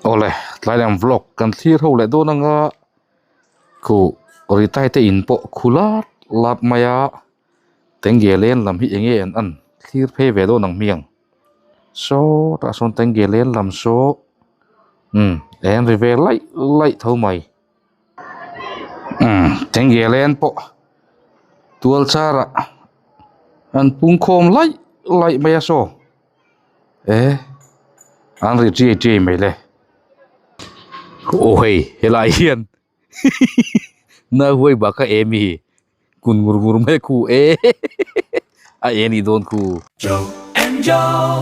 Awle tlai lam vlog kan thlir ho leh dawn anga khu Ritai te in pawh khu lat lat mai a Tengge leng lam hi eng nge an an thlir phei ve dawn ang hmiang saw tah sawn Tengge leng lam saw umm eng ri ve laih laih tho mai umm Tengge leng pawh tual char ah an pung khawm laih laih mai a saw. Eh an ri chiai chiai mai le aw hei helai hian na huai bak a em hi kun ngur ngur mai khu e a e nih dawn khu. Joe and Joe,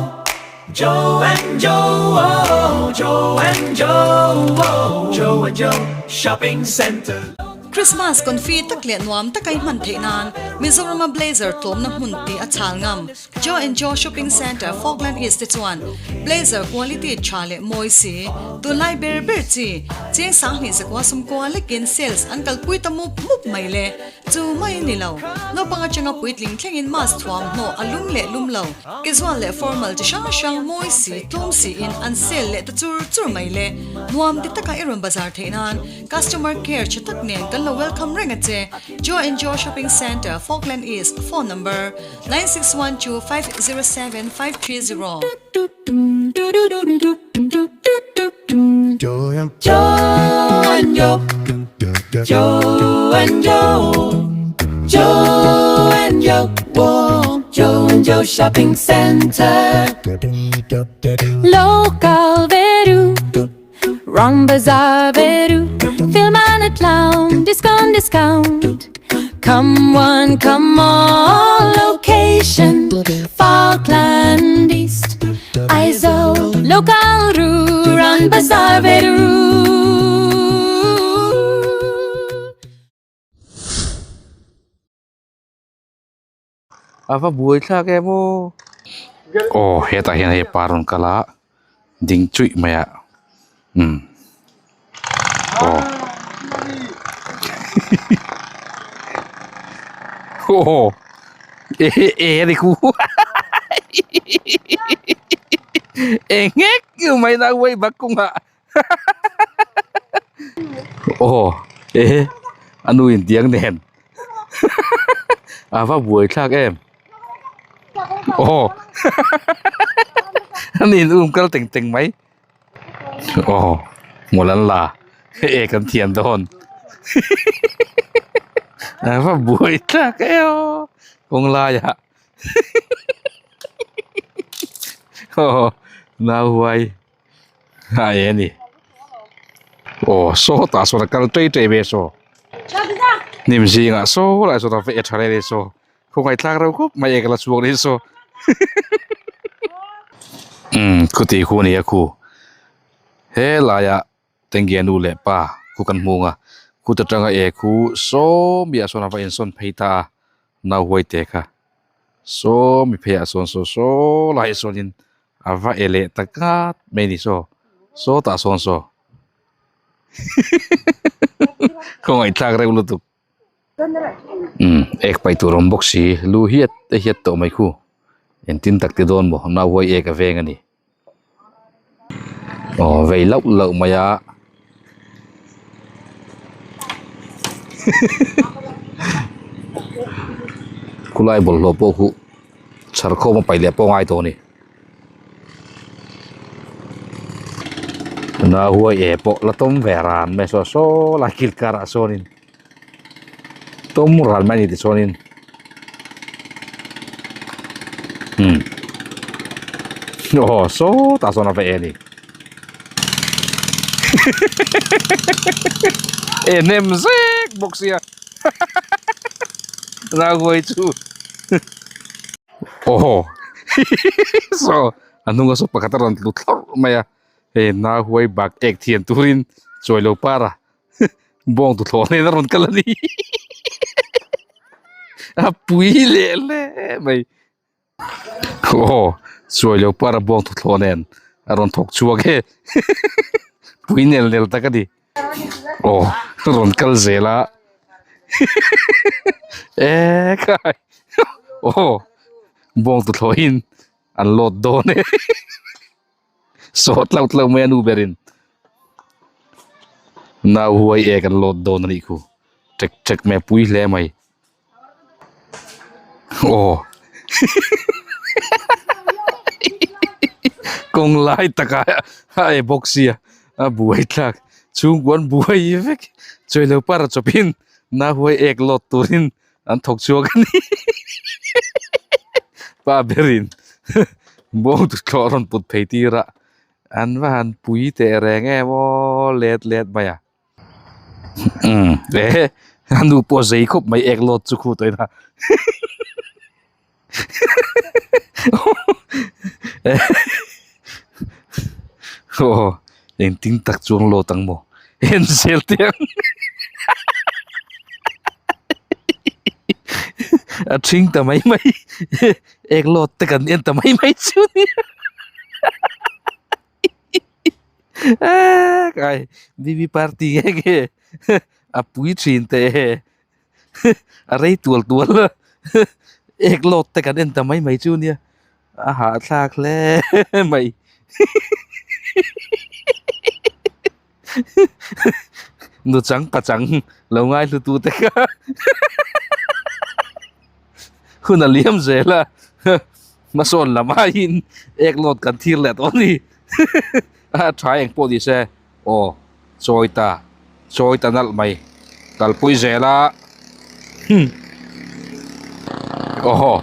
Joe and Joe, oh, Joe and Joe, oh, Joe and Joe Shopping Center. Christmas confi tak leh nuam taka i hman theih nan Mizorama Blazer tlawmna hmun tih a chhal ngam. Joe and Joe Shopping Centre, Falkland East te chuan blazer quality tha leh mawi si, tunlai ber ber chi, cheng sanghnih zakua sumkua lekin sales an kalpui ta mup mup mai le. Chu mai a ni lo, naupang atanga puitling thlengin mask thuam hnawh a lum leh lum lo, casual leh formal chi hrang hrang mawi si, tlawm siin an sale leh ta chur chur mai le. Nuam ti taka i rawn bazar theih nan customer care tha tak nen kan lo welcome reng a che. Joe and Joe Shopping Centre, Falkland East, phone number. 9612 507 530. Joe and Joe, Joe and Joe, Joe and Joe, whoa, Joe and Joe Shopping Center. Local veru, Rang Bazaar veru, Film and a clown, discount, discount. Come one, come all, location, Falkland East, Aizawl, local ru, Rang Bazaar veru. A va buai thlak em aw aw hetah hian hei pa rawn kal a ding chuih mai a umm aw aw e e ani khu e nghek mai na uai bak kawngah. Aw e a nu in tiang nen a va buai thlak em aw a ni in um kal teng teng mai aw hmul an la e kan thiam dawn a va buai thlak e aw kawng laiah aw nau huai. A e ni aw sawtah sawn a kal tei tei ve saw hnim zingah saw lai sawn a va e tha reng reng saw khawngaih tlak reuh khawp mai e ka la chhuak ni saw umm khuti khu a ni a khu helaiah Tengge nu leh pa khu kan hmung a khut atanga e khu sawmiah sawn a va insawn phei ta a nau huai te kha sawmi pheiah sawn saw saw lai sawnin A va e leh ta ngat mai ni saw sawtah sawn saw khawngaih thlak reuh lutuk umm ek paih tur awm bawk si lu hiat te hiat tawh mai khu engtin tak ti dawn maw nau huai ek a veng a ni aw vei lauh lauh mai a khulai bawlhhlawh pawh khu chhar khawm a paih leh pawh a ngai tawh a ni. Na huai e pawh la tawm ve ran mai saw saw lai kil karah sawnin tawm ran mai a ni tichuanin umm aw sawtah sawn a va e a ni e hnem zek bawk sia na huai chu. Aw saw a hnunga saw pakhat a rawn tlu thlawrh mai a hei na huai bak ek thian turin chawi lo par a bawng tuthlawh nen a rawn kal a ni a pui leh hle mai aw chawi lo par a bawng tuthlawh nen a rawn thawk chhuak e pui nel nel tak a ni. Aw rawn kal zel a e khai aw bawng tuthlawhin an load dawn e. Saw tlo tlo mai a nu berin nau huai ek an lawt dawn a nih khu ṭek ṭek mai a pui hle mai aw kawng lai takah a e bawk sia a buai thlak chhungkua an buai vek chawilo par chawpin nau huai ek lawt turin an thawk chhuak a ni pa berin bawng tuthlawh a rawn put phei tir a an va han pui teh reng em aw let let mai a umm eh a nu pawh a zei khawp mai ek lawt chu khu tawh ina aw engtin tak chuang lawt ang maw en zel teh ang a thing ta mai mai ek lawt te kan en ta mai mai chu nia kai bb party nge nge a pui thin teh e. a rei tual tual a ek lawt te kan en ta mai mai chu nia a hahthlak hle mai nu chang pa chang lo ngai hlu tu te kha hun a liam zel a hmasawn lam aiin ek lawt kan thir leh tawh a ni a tha eng pawh ni se. Aw chawi ta chawi ta nalh mai kalpui zel a hmm aw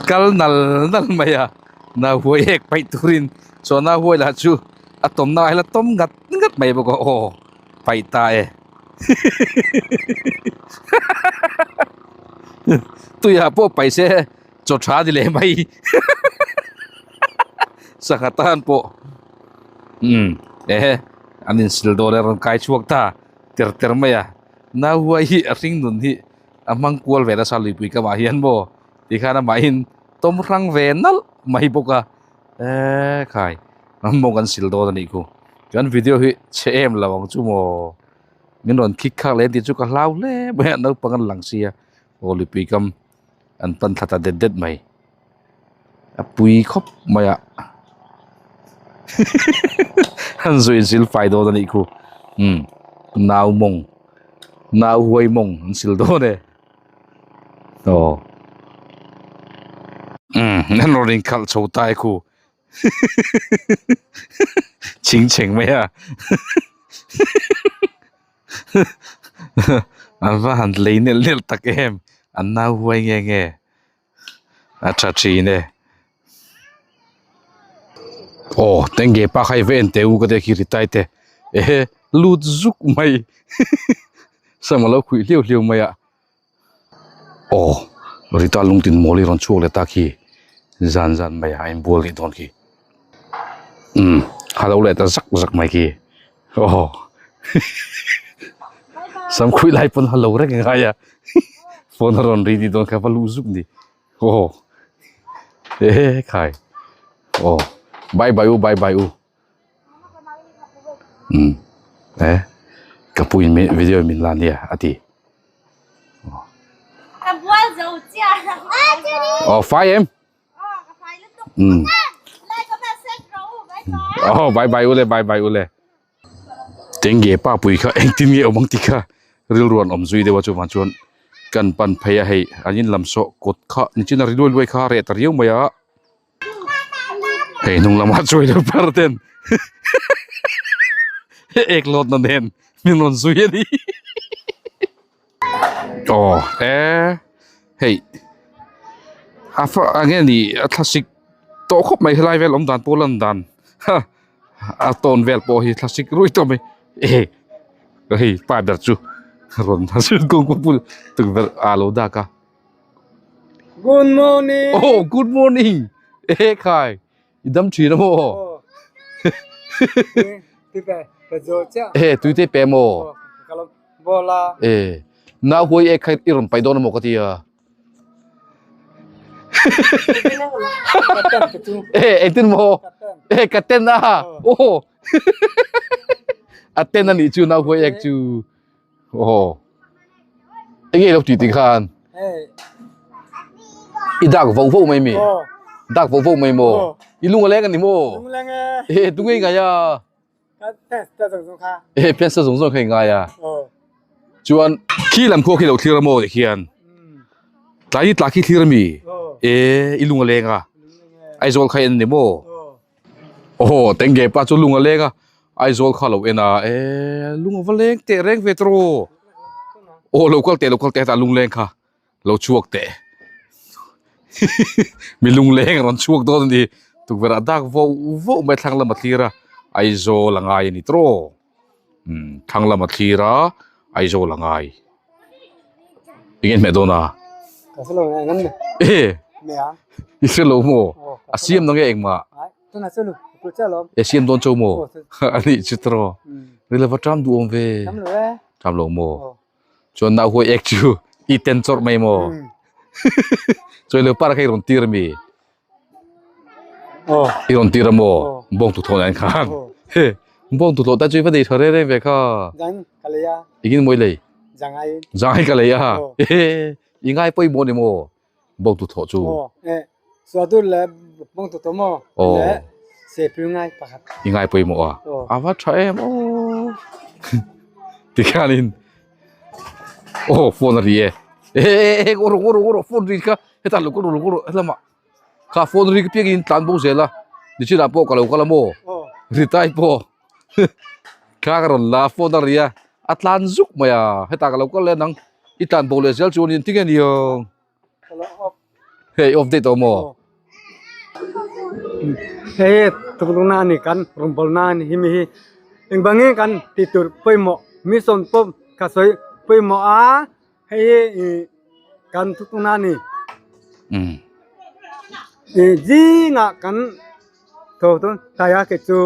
kal nal nal mai a nauhuai ek paih turin chuan nauhuai lah chu a tawmna ah hian a tawm ngat ngat mai bawk a aw paih ta e tuiah pawh paih se chaw tha ni leh mai sangha tan pawh umm ehe an insil dawn e rawn kai chhuak ta ter ter mai a nauhuai hi a hring nun hi a hmang kual ve nasa luipui kamah hian maw tikhan amahin tawm hrang ve nalh mai bawk a eee khai an mawng an sil dawn a nih khu chuan video hi chhe em lo ang chu maw min rawn khik khak leh ang tih chu ka hlau hle mai a naupang an lang sia aw luipui kam. an pan thla ta det det mai a pui khawp mai a an zui in sil fai dawn a nih khu umm nau mawng nau huai mawng an sil dawn e aw umm an rawn inkhalh chho ta e khu chhing chheng mai a. An va han lei nelh nelh tak em an nau huai nge nge a tha thin e aw tenge pa kha i va en teh u ka tih khi ri tai te ehe lut zuk mai sam a lo khuih hliau hliau mai a aw rita lungtin mawl hi rawn chhuak leh ta khi zan zan mai a inbual leh dawn khi umm a lo leh ta zak zak mai khi. Aw sam khuih lai pawn a lo reng ngai a phone a rawn ri ni dawn kha va luh zuk ni aw e khai aw bye bye u bye bye u um e ka pu in video min la nia a ti aw fai em. Um aw bye bye ule bye bye ule tenge pa pui kha engtin nge awm ang tih kha rilru an awm zui deuh a chuvang chuan kan pan phei a hei an in lam saw kawt kha nichin a ri luai luai kha a reh ta riau mai a hei hnung lamah chuai deuh par ten ek lawt na nen min rawn zui a ni. Aw e hei a fa eng nge ni a thlasik tawh khawp mai helai vel awm dan pawh lan dan ha a tawn vel pawh hi thlasik rui tawh mai e hei pa ber chu rawn kawngka bul tukverh a lo dak a Good morning oh good morning e khai i dam thin a maw e tui te pe maw e nau huai ek kha i rawn pai dawn a maw ka ti a e engtin maw e ka ten a aw a ten a nih chu nau huai ek chu aw enge lo ti ti khan i dak vo vo mai mi dak vo vo mai maw. I lung a leng a ni maw? Lung leng e. E tu ngei ngai a. Ka fans ta zawng zawng kha. E fans ta zawng zawng kha i ngai a. Aw. Chuan khi lam khuak hi lo thlir a maw ti khian. Tlai ni tla khi thlir a mi? Aw. E i lung a leng a. Aizawl kha i en ni maw? Aw. Aw tengge pa chu lung a leng a. Aizawl kha lo en a. E lung a va leng teh reng ve tawh. Aw lo kal teh lo kal teh hetah lung leng kha. Lo chhuak teh. Mi lungleng a rawn chhuak dawn a ni. Tukverh ah dak voh voh mai thlang lam a thlir a, Aizawl a ngai a ni tawh. Umm thlang lam a thlir a, Aizawl a ngai. Eng nge hmeh dawn a? Ka hre lo eng an ni. E! Mea. I hre lo maw? A siam na nge engmah? Ai, tunah chu lu, pul chiah lawm. E siam dawn cho maw? A nih chu tawh. Rilava ṭam duh awm ve. Ṭam lo e. Ṭam lo maw? Chuan nau huai ek chu i ten chawrh mai maw? Chuan lo par kha i rawn tir ami? I rawn tir a maw? Bawng tu thawh nan khan. Bawng tu thawh ta chu i va nei tha reng reng ve kha. Engin maw i lei? Zangai ka lei a. I ngai pawimawh ni maw? Bawng tu thawh chu. I ngai pawimawh a. A va tha em aw. Tikhianin aw phone a ri e. E ngaw rawh ngaw rawh ngaw rawh phone ri kha hetah lo kal rawh lo kal rawh helamah kha phone ri piangin tlan bo zel a nichinah pawh ka lo kal a maw ritai pawh kha ka rawn la phone a ri a a tlan zuk mai a hetah ka lo kal leh a nang i tlan bo leh zel chuan engtin nge ni ang. Hei off daih tawh maw? Hei tukdung na ani kan rawngbawlna na ani hi mi hi engvangin kan tih tur pawimawh mission pawh ka sawi pawimawh a hei hi ih kan tukdung na ani ih zingah kan tho dawn tlai a kei chu.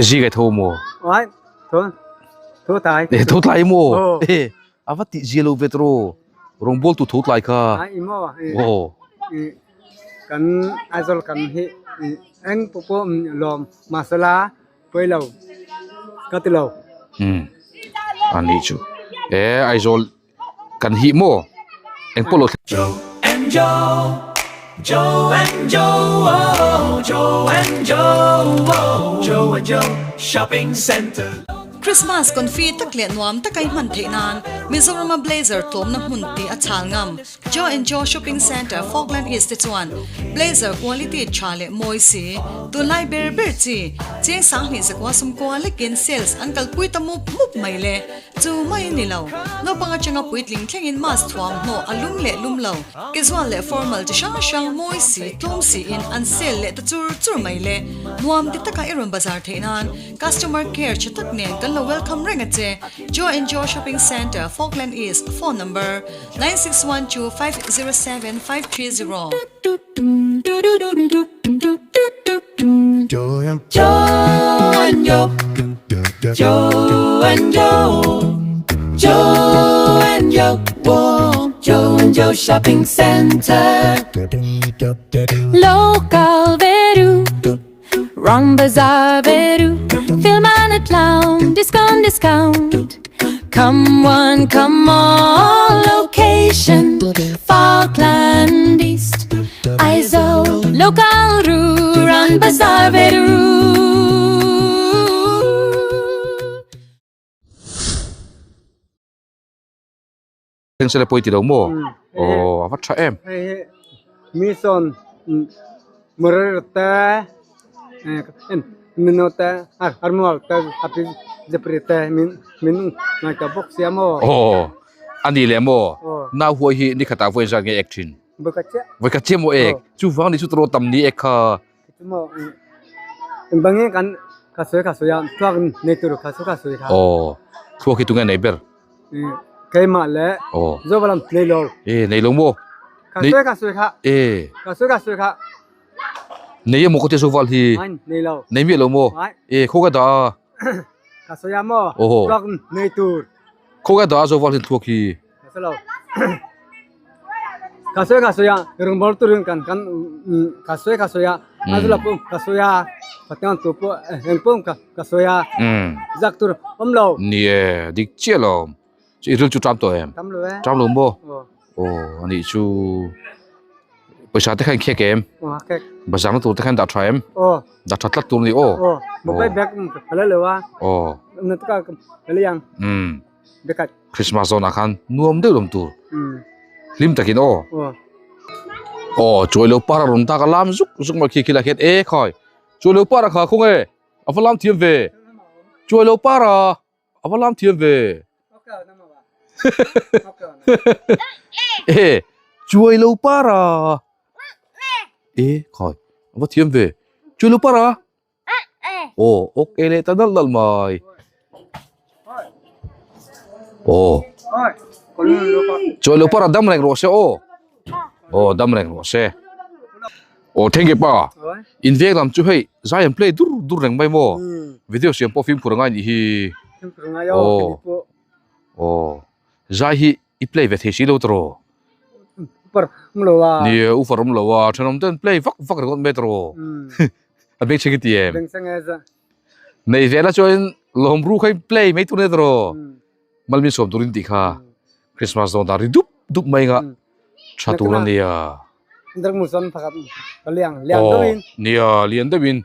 Zing a tho maw? Ai tho tho tlai. Tho tlai maw? A va tih zia lo ve tawh rawngbawl tu tho tlai kha. A i maw i kan Aizawl kan hi eng pawh pawh lawm mahsela pawi lo ka ti lo. Um a nih chu e Aizawl kan hi maw eng pawh lo thleng. Joe and Joe, Joe and Joe, oh, Joe and Joe, oh, Joe and Joe Shopping Centre. Christmas confi tak leh nuam taka i hman theih nan Mizorama Blazer tlawmna hmun tih a chhal ngam. Joe and Joe Shopping Centre, Falkland East te chuan Blazer quality tha leh mawi si, tunlai ber ber chi, cheng sanghnih zakua sumkua lekin sales an kalpui ta mup mup mai le. Chu mai a ni lo, naupang atanga puitling thlengin mask thuam hnawh a lum leh lum lo, casual leh formal chi hrang hrang mawi si, tlawm siin an sale leh ta chur chur mai le. Nuam ti taka i rawn bazar theih nan Customer care tha tak nen kan lo welcome reng a che. Joe and Joe Shopping Centre, Falkland East, phone number, 9612507530. Joe and Joe, Joe and Joe, Joe and Joe, Joe and Joe Shopping Centre. Local veru. Rang bazar veru Film and a clown Discount, discount Come one, come all Location Falkland East Aizawl Local ru Rang bazar veru Thleng sela pawi ti lo maw? Aw a va tha em. Hei hi mission moral te mino te armual te api japri te min min ngai ta bawk sia maw. Aw a ni leh maw? Nau huai hi ni khatah vawi zat nge ek thin? Vawi khat chiah. Vawi khat chiah maw ek? Chuvang ni chu tawrh tam ni ek kha. Chu maw engvangin kan ka sawi ka sawi a thluak nei tur ka sawi ka sawi kha. Aw thluak hi tunge nei ber? Keimah leh Zoba lam nei lo. E nei lo maw? Ka sawi ka sawi kha. E. Ka sawi ka sawi kha. Nei emaw ka tia Zoval hi. Ai nei lo. Nei miah lo maw? Ai. E khaw ka dah a. Ka sawi a maw? Thluak nei tur. Khaw ka dah a Zoval hian thluak hi. Ka sawi lo. Ka sawi ka sawi a rawngbawl turin kan kan ka sawi ka sawi a azula pawh ka sawi a pathian tu pawh eng pawh ka ka sawi a zak tur awm lo. Ni e dik chiah lo chu i ril chu ṭam tawh em? Ṭam lo e. Ṭam lo maw? Aw anih chu Pawisa te kha in khek em? Aw khek. Bazar na tur te kha in dah tha em? Aw. Dah tha tlat tur ni aw. Aw. Mobile bag ka la lo a. Aw. Na ka ka la yang. Um. Bekat. Christmas zawn ah khan nuam deuh lawm tur. Um. Hlim takin aw. Aw. Aw chuai lo par a rawn tak a lam zuk zuk mai khi khilai khian e khai. Chuai lo par a kha khawng e. A va lam thiam ve. Chuai lo par a. A va lam thiam ve. E chuai lo para. E khai a va thiam ve. Chuai lo para. Aw ok e leh ta nalh nalh mai. Aw chuai lo para dam reng rawh se aw. Aw dam reng rawh se. Aw thank you pa. In veng lam chu hei zai an play dur dur reng mai maw. Video siam pawh fimkhur angai nih hi. Fimkhur angai aw kani pawh. Aw zai hi i play ve thei si lo tawh. Ufar awm lo a. Nia ufar awm lo a thenawm ten play vak vak ringawt mai tawh. A beng chheng i ti em? Beng chheng e za. Nei ve la chuan lawm ru kha i play mai tur nia tawh. Malmin sawm turin tih kha Christmas dawn ah ri dup dup mai nga tha tur a nia. Aw nia lian deuhin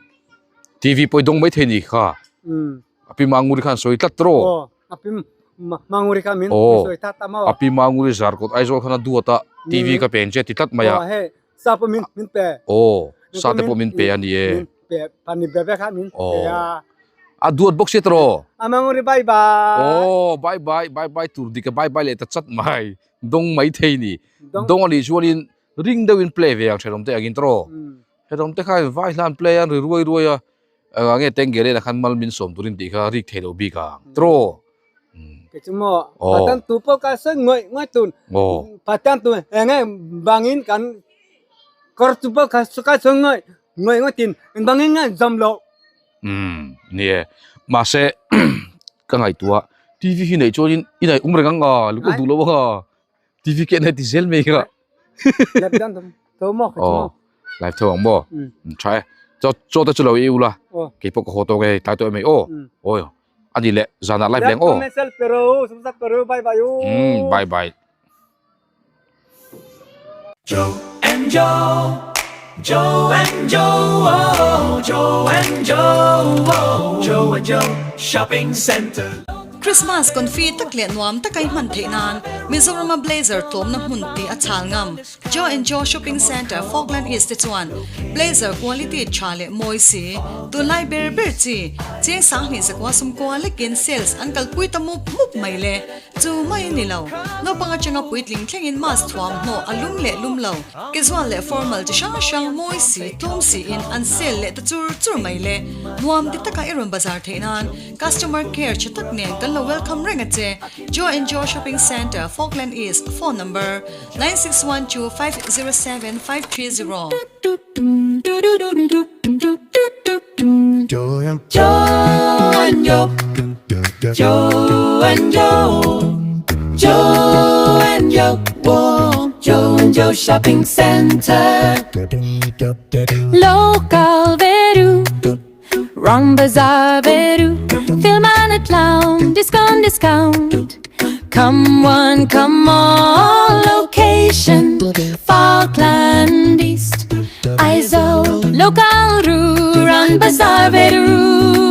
TV pawh i dawng mai thei ni kha a pi Manguri khan sawi tlat tawh. Aw a pi Manguri Zarkawt Aizawl khan a duat a TV ka pen che ti tlat mai a. Aw sa te pawh min pe a ni e. Aw a duat bawk sia tawh. Aw bye bye bye bye tur dik a bye bye leh ta chat mai dawng mai thei ni. Dawng a nih chuanin ring deuhin play ve ang thenawm te angin tawh. Thenawm te khan vai hlan play a ri ruai ruai a engah nge tengge leh khan mal min sawm turin tih kha rik thei lo bik ang tawh. Kei chu maw Pathian tu pawh ka sawi ngawih ngawih tun Pathian tu enge bangin kan kawr chu pawh ka sawi ngawih ngawih ngawih tin bangin nge zawm loh. Umm ni e mahse ka ngaihtuah TV hi neih chuanin i ngaih um reng ang a luk duh lo ang a. TV ke nei ti zel mai kha. Live dan dam tho mo ka Oh. Live tho ang mo. Tha e. Cho cho te chu lo i ula. Kei pawh ka haw tawk e tlai tawh em ei aw. Oi. Ani le zanah live leng aw. Pero sumsak pero bye bye u. Bye bye. Joe and Joe, Joe and Joe, oh, Joe and Joe, oh, Joe and Joe Shopping Center. Christmas confi tak leh nuam taka i hman theih nan Mizorama Blazer tlawmna hmun tih a chhal ngam. Joe and Joe Shopping Centre, Falkland East te chuan Blazer quality tha leh mawi si, tunlai ber ber chi, cheng sanghnih zakua sumkua lekin sales an kalpui ta mup mup mai le. Chu mai a ni lo. Naupang atanga puitling thlengin mask thuam hnawh a lum leh lum lo. Casual leh formal chi hrang hrang mawi si, tlawm siin an sale leh ta chur chur mai le. Nuam ti taka i rawn bazar theih nan customer care tha tak nen kan lo welcome reng a che. Joe and Joe Shopping Centre, Falkland East, Phone number, 9612 507 530. Joe and Joe, Joe and Joe, Joe and Joe, whoa, Joe and Joe Shopping Center. Local veru, Rang Bazaar veru, Filman a clown, discount, discount. Come one, come all, location, Falkland East, Aizawl, Local ru, Rang Bazaar veru.